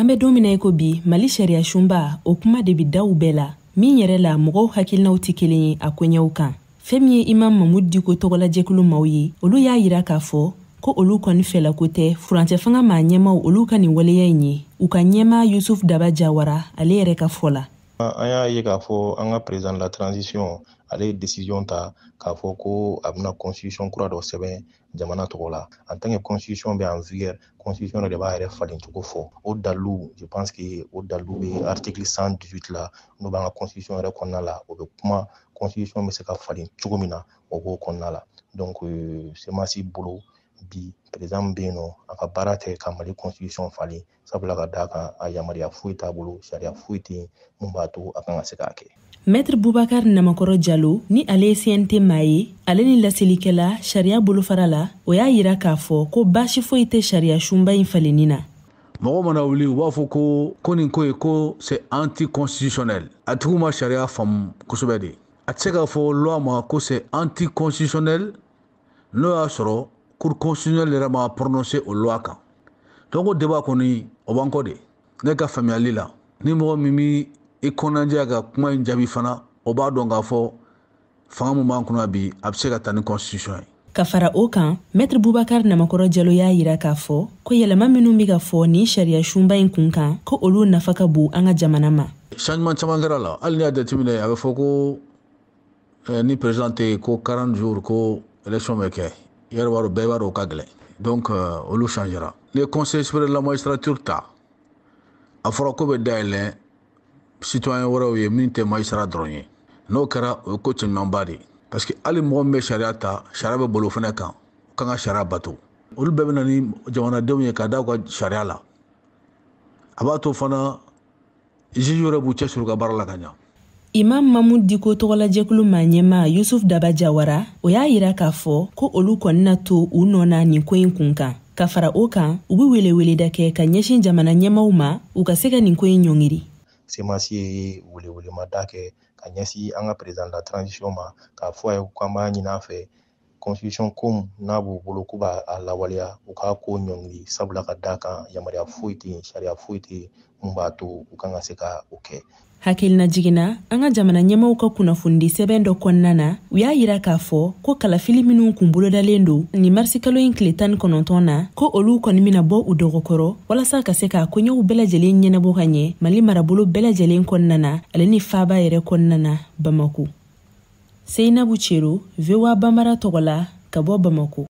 An bɛ don min na i ko bi, Mali sariya sunba, o kuma de bi daw bɛɛ la. Min yɛrɛ la, mɔgɔw hakilinaw tɛ kelen ye a koɲɛw kan. Fɛn min ye Imam Mahmoud Dicko tɔgɔlajɛkulu maaw ye, olu y'a yira k'a fɔ ko olu kɔni fɛlako tɛ furancɛ fanga maa ɲɛmaw olu ka nin waleya in ye. U ka ɲɛmaa Yusuf Daba Jawara, ale yɛrɛ ka fɔ la. An y'a ye k'a fɔ an ka président de la transition, ale ye décision ta k'a fɔ ko a bɛna constitution kura dɔ sɛbɛn jamana tɔgɔ la. En tant que constitution bɛ en vigueur, constitution de b'a yɛrɛ falen cogo fɔ. O dalilu, je pense que o dalilu bɛ article 118 la, n'o b'an ka constitution yɛrɛ kɔnɔna la. O bɛ kuma constitution bɛ se ka falen cogo min na, o b'o kɔnɔna la. Donc CMAS bolo bi, président min bɛ yen nɔ, a ka baara tɛ ka Mali constitution falen, sabula ka d'a kan a yamaruya foyi t'a bolo, sariya foyi tɛ yen mun b'a to a kan ka se k'a kɛ. Maître Boubacar Namakɔrɔ Jalo, ni ale ye CNT maa ye, ale ni laselikɛla sariya bolofara la, o y'a yira k'a fɔ ko baasi foyi tɛ sariya sunba in falenni na. Mɔgɔ mana wuli, u b'a fɔ ko nin ko ye ko c'est anticonstitutionnel. A tigiw ma sariya faamu kosɛbɛ de. A tɛ se k'a fɔ loi ma ko c'est anticonstitutionnel n'o y'a sɔrɔ cour constitutionnelle yɛrɛ ma prononcé o loi kan. Donc o débat kɔni, o b'an kɔ de. Ne ka faamuyali la, ni mɔgɔ min b'i i kɔnɔnajɛya ka kuma in jaabi fana, o b'a dɔn k'a fɔ fanga min b'an kunna bi, a bɛ se ka taa ni constitution ye. Ka fara o kan, Maître Boubacar Namakɔrɔ Jalo y'a yira k'a fɔ ko yɛlɛma minnu bɛ ka fɔ nin sariya sunba in kun kan, ko olu nafa ka bon an ka jamana ma. Changement caman kɛra la. Hali n'i y'a jateminɛ, a bɛ fɔ ko ni président tɛ yen ko 40 jours ko élection bɛ kɛ. I yɛrɛ b'a dɔn, bɛɛ b'a dɔn o ka gɛlɛn. Donc olu changera. N'i ye Conseil supérieur de la magistrature ta, a fɔra ko bɛ dayɛlɛ citoyen wɛrɛw ye min tɛ magistrat dɔrɔn ye. N'o kɛra, o ye ko cɛɲumanba de ye, parce que hali mɔgɔ min bɛ sariya ta, sariya bɛ boli o fana kan, o kan ka sariya bato. Olu bɛɛ bɛ na ni jamanadenw ye ka da u ka sariya la. A b'a to fana juge yɛrɛ b'u cɛsiri u ka baara la ka ɲa. Imam Mahmoud Dicko tɔgɔlajɛkulu maa ɲɛmaa Yusuf Daba Jawara, o y'a yira k'a fɔ ko olu kɔni na to u nɔ na nin ko in kun kan. Ka fara o kan, u be weleweleda kɛ ka ɲɛsin jamana ɲɛmaw ma, u ka se ka nin ko in ɲɔngiri. CMAS ye welewelemada kɛ ka ɲɛsin an ka président de la transition ma, k'a fɔ a ye k'an b'a ɲini a fɛ, constitution ko n'a b'u bolo k'u b'a lawaleya, u k'a ko ɲɔngiri, sabula ka d'a kan yamaruya foyi tɛ yen, sariya foyi tɛ yen mun b'a to u kan ka se ka o kɛ. Hakilina jiginna, an ka jamana ɲɛmaw ka kunnafonidi sɛbɛn dɔ kɔnɔna na, u y'a yira k'a fɔ ko kalafili minw kun bolodalen don nin marisikalo in tile 19 na, ko olu kɔni bɛna bɔ u dɔgɔkɔrɔ walasa ka se k'a koɲɛw bɛɛ lajɛlen ɲɛnabɔ ka ɲɛ Mali marabolo bɛɛ lajɛlen kɔnɔna na, ale ni faaba yɛrɛ kɔnɔna na, Bamako. Seyinabu Cero, VOA Banbara tɔgɔ la, ka bɔ Bamako.